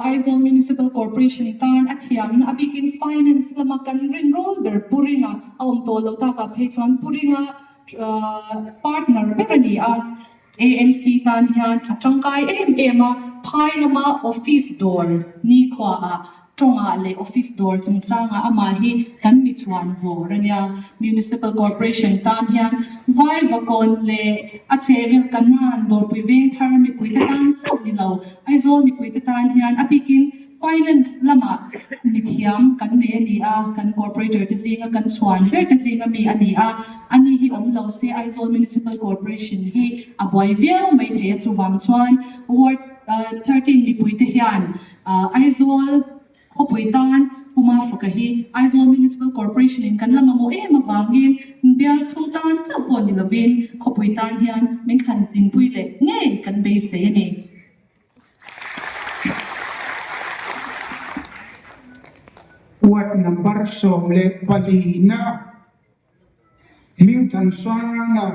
Speaker 9: Aizawl Municipal Corporation tan a thiamna a bikin Finance lama kan rinrawl ber Pu Ringa a awm tawh loh takah phei chuan Pu Ringa partner ber a ni a. AMC tan hian a tangkai em em a, phai lama office dawr nikhuaah tawngah leh office dawr chungchangah amah hi kan mi chhuan vawr a nia. Municipal Corporation tan hian Vaivakawn leh a chhehvel Kanan dawrpui veng thar mipuite tan chauh ni lo, Aizawl mipuite tan hian a bikin Finance lamah mithiam kan nei a ni a, kan corporator te zinga kan chhuan ber te zinga mi a ni a, ani hi awm lo se Aizawl Municipal Corporation hi a buai viau mai thei a, chuvang chuan Ward 13 mipui te hian Aizawl khawpui tan Pu Mafaka hi Aizawl Municipal Corporation in kan la mamawh em avangin bial chhung tan chauh pawh ni lovin khawpui tan hian min thlan tlinpui leh ngei kan beisei a ni.
Speaker 8: Ward number 14 na Hmingthansanga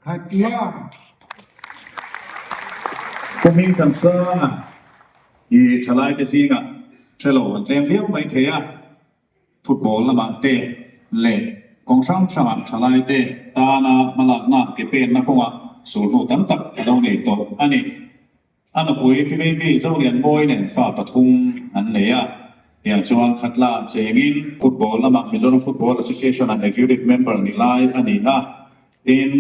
Speaker 8: Khatla.
Speaker 10: Pu Hmingthansanga hi thalaite zingah hrelo an tlem viau mai thei a. Football lamah te leh kawng hrang hrangah thalaite tana hmalakna ke penna kawngah. sulhnu tam tak a lo nei tawh a ni. A nupui Pi Baby Zolianmawi nen fa pathum an nei a, tiang chuan Khatla chengin football lamah Mizoram Football Association-ah executive member ni lai a ni a, tin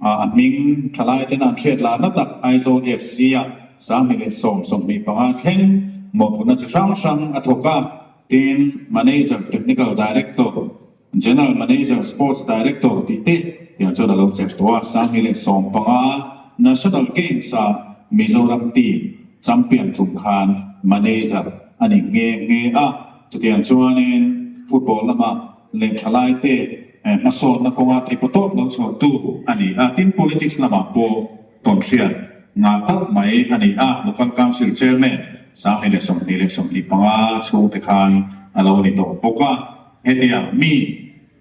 Speaker 10: a hming thalai ten an hriat lah na tak Aizawl FC-ah 2010 25 thleng mawhphurhna chi hrang hrang a thawk a, tin manager, technical director, General Manager, Sports Director tih te tiang chuan a lo chelh tawh a, 2015 National Games ah Mizoram team champion tum khan manager a ni nghe nghe a, chutiang chuanin football lama leh thalai te hmasawnna kawnga theihpawh tawp lo chhuahtu a ni a, tin politics lamah pawh tawnhriat ngah tak mai a ni a, Local Council Chairman 2025 chhungte khan a lo ni tawh bawk a. Hetiang mi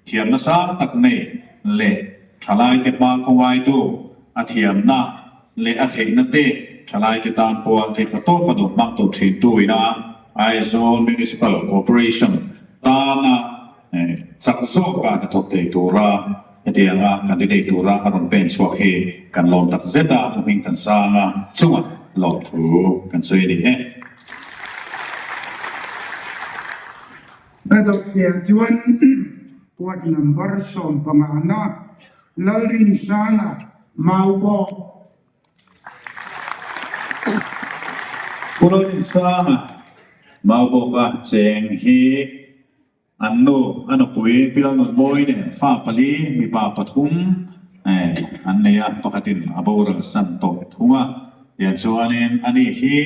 Speaker 10: thiamna sang tak nei leh thalaite hma khawngaitu a thiamna leh a theihna te thalaite tan pawha theihna tawpa duh hmang tawh thintu ina Aizawl Municipal Corporation tana chak zawka hnathawk thei tura hetianga candidate tura a rawn pen chhuak hi kan lawm tak zet a, Pu Hmingthansanga chunga lawmthu kan sawi a ni e.
Speaker 8: A dawhpiah chuan ward number sawmpangana Lalrinsanga mau bawk.
Speaker 10: Pu Lalrinsanga mau bawka cheng hi an nu a nupui Pi Lalnunmawi nen fa pali mipa pathum an nei a, pakhatin a boral san tawh thung a, tiang chuanin ani hi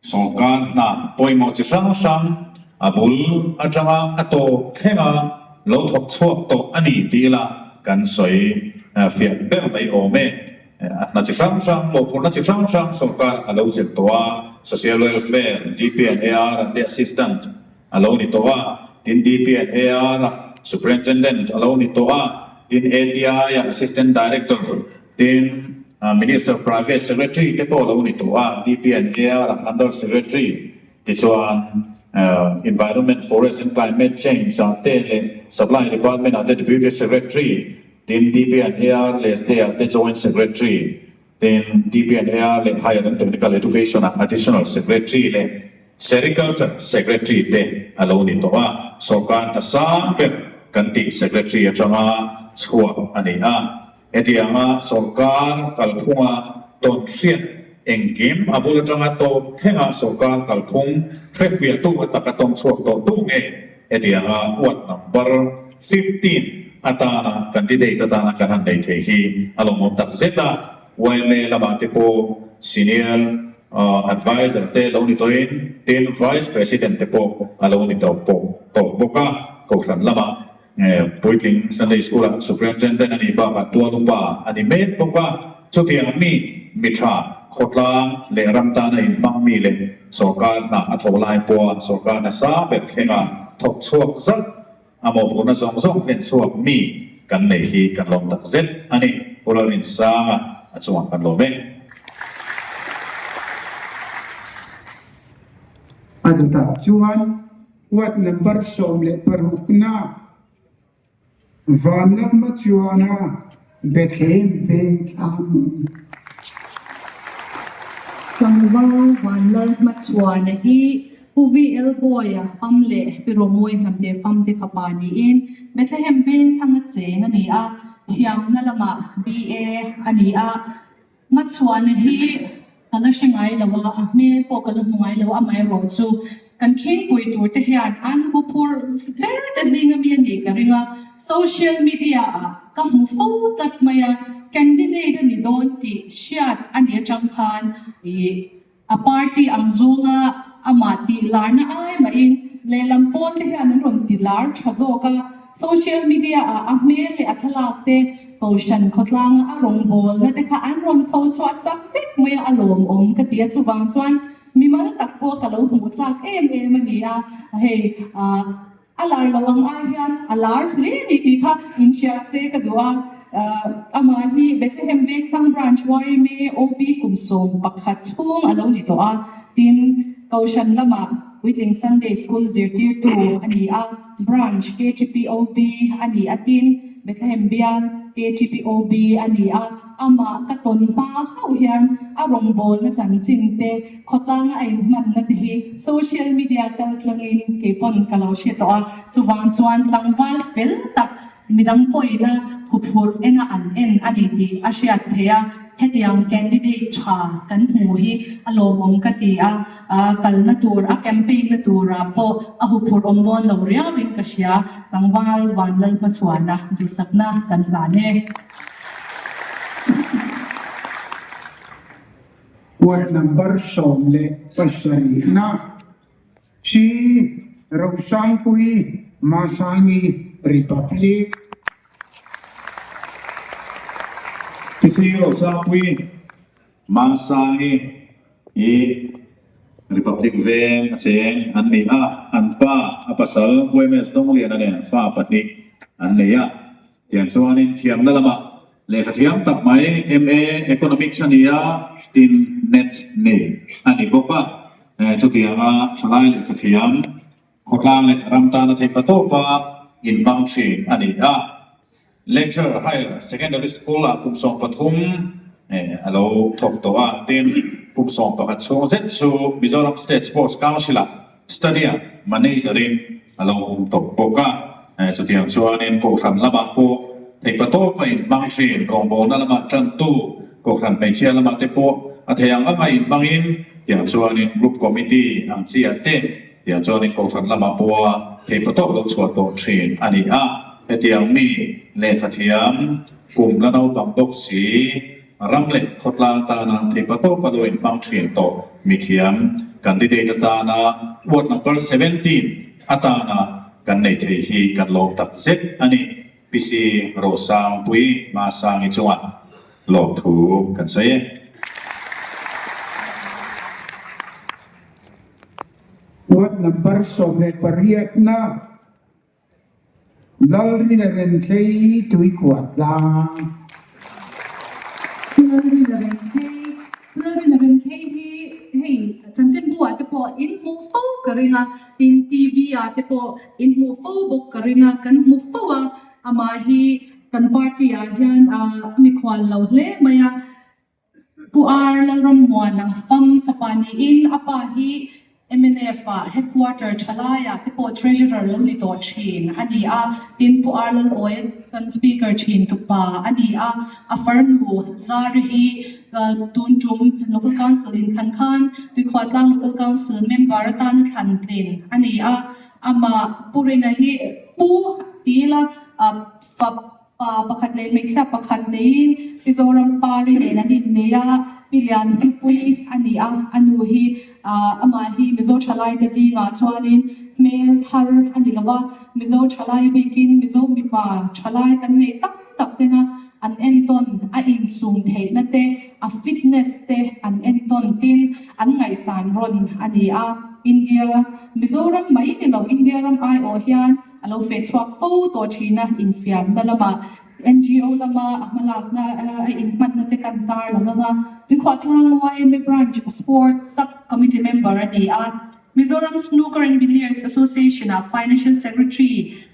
Speaker 10: Sawrkar hna pawimawh chi hrang hrang a bul atanga a tawp thlenga lo thawk chhuak tawh a ni tih ila kan sawi fiah ber mai awm e. A hna chi hrang hrang, mawhphurhna chi hrang hrang sawrkar a lo chelh tawh a, Social Welfare, DP and AR an te Assistant a lo ni tawh a, tin DP and AR a Superintendent a lo ni tawh a, tin ATI a Assistant Director, Tin, Minister Private Secretary te pawh lo ni tawh a, DP and AR ah Under Secretary tichuan Environment, Forest and Climate Change ah te leh Supply Department ah te Deputy Secretary, tin DP and AR leh SDA ah te Joint Secretary, tin DP and AR leh Higher and Technical Education ah Additional Secretary leh Sericulture Secretary te a lo ni tawh a, sawrkar hna sang ber kan tih Secretary atanga chhuak a ni a. Hetianga sawrkar kalphunga tawn hriat engkim a bul atanga tawp thlenga sawrkar kalphung hrefiahtu a taka tawng chhuak tawh tu nge? Hetianga ward number 15 atana candidate atana kan han nei thei hi a lawmawm tak zet a, yma lamah te pawh senior adviser te lo ni tawhin tin vice president te pawh a lo ni tawh bawk a, kohhran lamah Puitling Sunday School-ah Superintendent a nih bakah tual upa a ni mek bawk a, chutiang mi, mi tha, khawtlang leh ram tana inhmang mi leh sawrkar hna a thawh lai pawha sawrkar hna sang ber thlenga thawk chhuak zat a mawhphurhna zawng zawng hlen chhuak mi kan nei hi kan lawm tak zet a ni. Pu Lalrinsanga a chungah kan lawm e.
Speaker 8: A dawtah chuan Ward number 16 na Vanlalma chuana Bethlehem veng thlang.
Speaker 9: Tlangval Vanlalma chuana hi Pu VL Bawia fam leh Pi Romawi Hnamte famte fapa niin Bethlehem veng thlanga cheng a ni a, thiamna lamah BA a ni a. Hmachhuana hi ka la hre ngai lo a, a hmel pawh ka la hmu ngai lo a, amaherawh chu kan khingpui tur te hian an hu phur ber te zing ami a nih ka ring a, social media ah ka hmu fo tlat mai a, candidate a ni dawn tih hriat a nih atang khan ih A party ang zawnga amah tih larna ai mahin lehlam pawn te hian an rawn ti lar tha zawk a, social media ah a hmel leh a thlalak te Kohhran khawtlanga a rawngbawlna te kha an rawn tho chhuah sak vek mai a, a lawmawm ka ti a, chuvang chuan mimal tak pawh ka lo hmuh chak em em a ni a, hei ah. A lar loh ang ai hian a lar hle a ni tih kha inhria se ka duh a. Amah hi Bethlehem Vengthlang Branch yma OB kum 11 chhung a lo ni tawh a, tin Kohhran lamah Puitling Sunday School zirtirtu a ni a, Branch KTP OB a ni a, tin Bethlehem Bial. KTPOB a ni a, amah ka tawn hma hauh hian a rawngbawlna chanchin te, khawtlanga a inhmanna te hi social media kaltlangin kei pawn ka lo hre tawh a, chuvang chuan tlangval fel tak Midang pawhina huphurh ena an en a ni tih a hriat theih a, hetiang candidate tha kan hmu hi a lawmawm ka ti a, kalna tur a campaign na turah pawh a huphurh awm dawn lo riauin ka hria, tlangval Vanlal hmachhuana duhsakna kan hlan e.
Speaker 8: Ward number 17 na. Chi Rosangpui Masangi Republic.
Speaker 10: Chi Rosangpui Masangi hi Republic veng a cheng an ni a, an pa a pasal Puemes Dawngliana nen fa pahnih an nei a. Tiang chuanin thiamna lamah lehkha thiam tak mai MA Economics a ni a, tin net nei a ni bawk a. Chutianga thalai lehkha thiam khawtlang leh ram tana theih pa tawpa inhmang thin a ni a. Lecturer Higher Secondary School ah kum 13 a lo thawk tawh a, tin kum 11 chhung zet chu Mizoram State Sports Council ah Stadium Manager in a lo awm tawh bawk a, chutiang chuanin Kohhran lamah pawh theihpa tawpa inhmang thin, rawngbawlna lamah tantu, Kohhran hmeichhia lamah te pawh a thei ang anga inhmangin tiang chuanin Group Committee ang chiah te tiang chuanin Kohhran lamah pawha theihpa tawp lo chhuah tawh thin a ni a, hetiang mi lehkha thiam kum la naupang bawk si, Ram leh khawtlang tana theihpa tawpa lo inhmang thin tawh mithiam candidate atana ward number 17 atana kan nei thei hi kan lawm tak zet a ni. PC Rosangpui Masangi chungah lawmthu kan sawi e.
Speaker 8: Ward number 18 na Lalrina Renthlei Tuikhuah tlang.
Speaker 9: Lalrina Renthlei, Lalrina Renthlei hi hei chanchinbu ah te pawh in hmuh fo ka ring a, tin TV ah te pawh in hmuh fo bawk ka ring a, kan hmu fo a, amah hi kan party ah hian a mikhual lo hle mai a. Pu R. Lalrammuana fam fapa niin a pa hi mnf ah headquarter thalaiah te pawh treasurer lo ni tawh thin a ni a, tin Pu R. Lalawi kan speaker thin tupa a ni a, a farnu Zari hi tun tum local council inthlan khan Tuikhuahtlang local council member atana thlan tlin a ni a, amah Pu Rina hi Pu ti ila fap Pa pakhat leh hmeichhia pakhat neiin Mizoram Pari nen an innei a, Pi Lianhlupui a ni a, a nu hi amah hi Mizo thalaite zingah chuanin hmel thar a ni lo a, Mizo thalai bikin Mizo mipa thalai kan neih tak tak tena an entawn a insum theihna te, a fitness te an entawn tin an ngaihsan rawn a ni a, India Mizoram mai ni lo India ram aiawh hian A lo feh chhuak fo tawh thin a, infiamna lamah NGO lama a hmalakna a inhmanna te kan tar lang ang a. Tuikhuahtlang yma Branch Sports Sub Committee member a ni a, Mizoram Snooker and Billiards Association ah Financial Secretary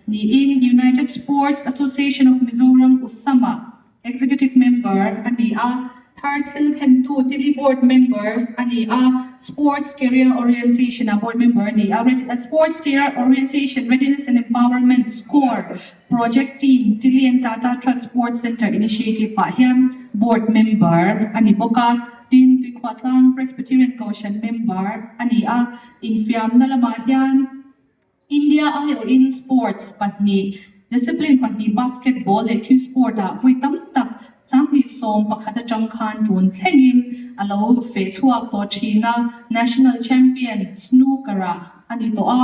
Speaker 9: niin United Sports Association of Mizoram, USAM, ah Executive Member a ni a, thar thil thlentu Tili Board Member a ni a, Sports Career Orientation ah Board Member a ni a, Sports Career Orientation Readiness and Empowerment, SCORE, Project Team, Tili and Tata Trust Sports Centre Initiative ah hian Board Member a ni bawk a, tin Tuikhuahtlang Presbyterian Kohhran Member a ni a, infiamna lamah hian. India aiawhin sports pahnih, discipline pahnih basketball leh cue sport ah vui tam tak 2011 atang khan tun thlengin a lo feh chhuak tawh thin a, national champion snooker ah a ni tawh a,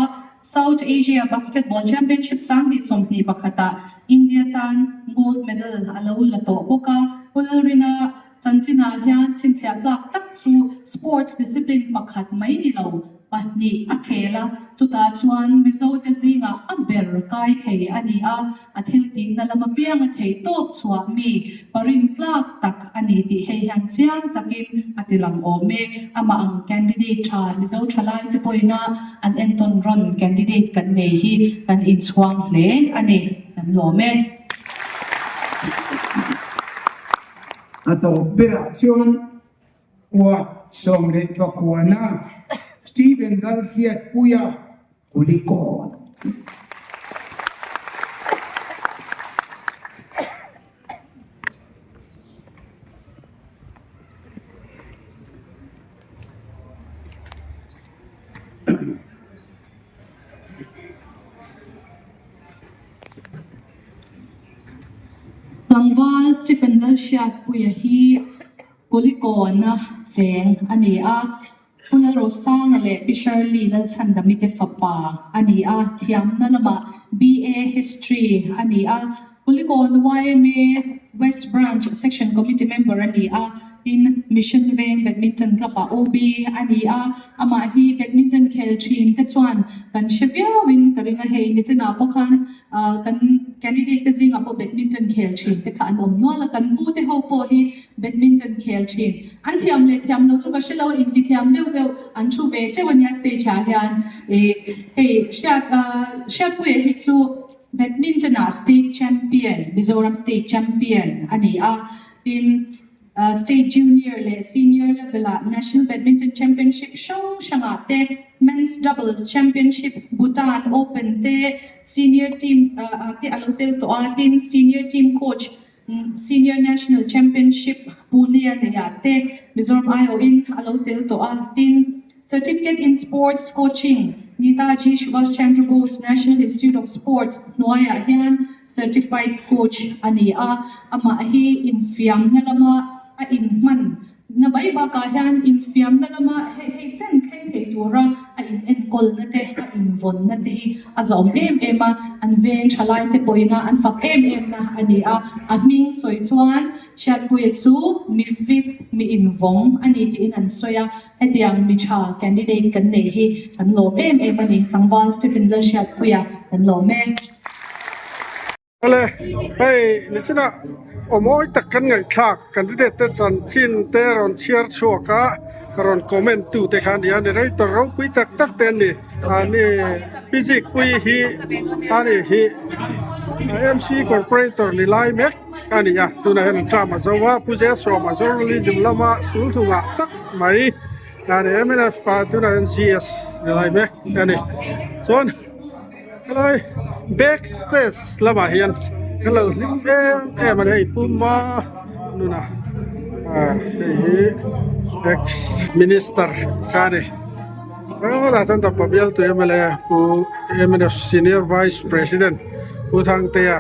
Speaker 9: South Asia Basketball Championship 2021 ah India tan gold medal a lo la tawh bawk a, Pulrina Chanchinah hian chhinchhiah tlak tak chu sports discipline pakhat mai ni lo, pahnih a khel a, chutah chuan Mizote zingah a ber kai thei a ni a, a thil tihna lama pianga thei tawp chhuah mi parin tlak tak a ni tih hei hian chiang takin a ti lang awm e. Amah ang candidate tha Mizo thalaite pawhina an entawn rawn candidate kan nei hi kan inchhuang hle a ni, kan lawm e.
Speaker 8: A tawp berah chuan Ward 19 Stephen Lalhriatpuia Kulikawn.
Speaker 9: Tlangval Stephen Lalhriatpuia hi Kulikawna cheng a ni a, Pu Lalrosanga leh Pi Shirley Lalchhandami te fapa a ni a, thiamna lamah BA History a ni a, Kulikawn yma West Branch Section Committee member a ni a, tin Mission Veng Badminton Club ah OB a ni a, amah hi badminton khel thin te chuan kan hre viauin ka ring a, hei nichinah pawh khan kan candidate te zingah pawh badminton khel thin te kha an awm nual a, kan pu te ho pawh hi badminton khel thin an thiam leh thiam lo chu ka hre lo a, intithiam deuh deuh an thu ve teuh a nia stage ah hian ih hei hriat hriatpuia hi chu Badminton ah state champion, Mizoram state champion a ni a, tin state junior leh senior level ah National Badminton Championship hrang hrang ah te, Men's Doubles Championship, Bhutan Open te, senior team ah te a lo tel tawh a, tin senior team coach, Senior National Championship Pune a neih ah te Mizoram aiawhin a lo tel tawh a, tin Certificate in Sports Coaching Netaji Subhash Chandra Bose National Institute of Sports hnuaiah hian Certified Coach a ni a, amah hi infiamna lama a inhman Na mai bakah hian infiamna lama hei hei chen thleng thei tura a in enkawlna te, a invawnna te hi a zawm em em a, an veng thalai te pawhin a an fak em em na a ni a. A hming sawi chuan Hriatpuia chu mi fit, mi invawng a ni tiin an sawi a, hetiang mi tha candidate kan nei hi kan lawm em em a ni. Tlangval Stephen Lalhriatpuia kan lawm e.
Speaker 1: Awle, hei nichina aw mawi tak kan ngaihthlak candidate te chanchin te rawn chhiar chhuak a, rawn comment tu te kha a ni a, narrator ropui tak tak te an ni, ani Physic pui hi ani hi MC corporator ni lai mek a ni a, tunah hian an term a zo a, Pu Zesawma journalism lama sul hnungah tak mai ani mnf tunah hian GS ni lai mek a ni, chuan. Helai back stage lamah hian kan lo hlim em em a ni hei puma nuna ah hei hi ex minister kha a ni tlangah chuan tawpa bialtu mla pu mnf senior vice president pu Thangtea.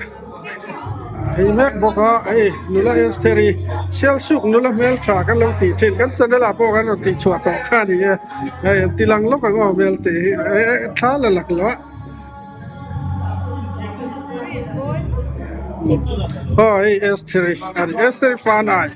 Speaker 1: Hei mek bawk a hei nula Estheri Sialsuk nula hmeltha kan lo tih thin kan channel ah pawh kan rawn tih chhuah tawh kha a ni e hei an ti lang lawk ang aw hmel tih hi thla la lak lo a aw hei Estheri a ni Estheri Fanai.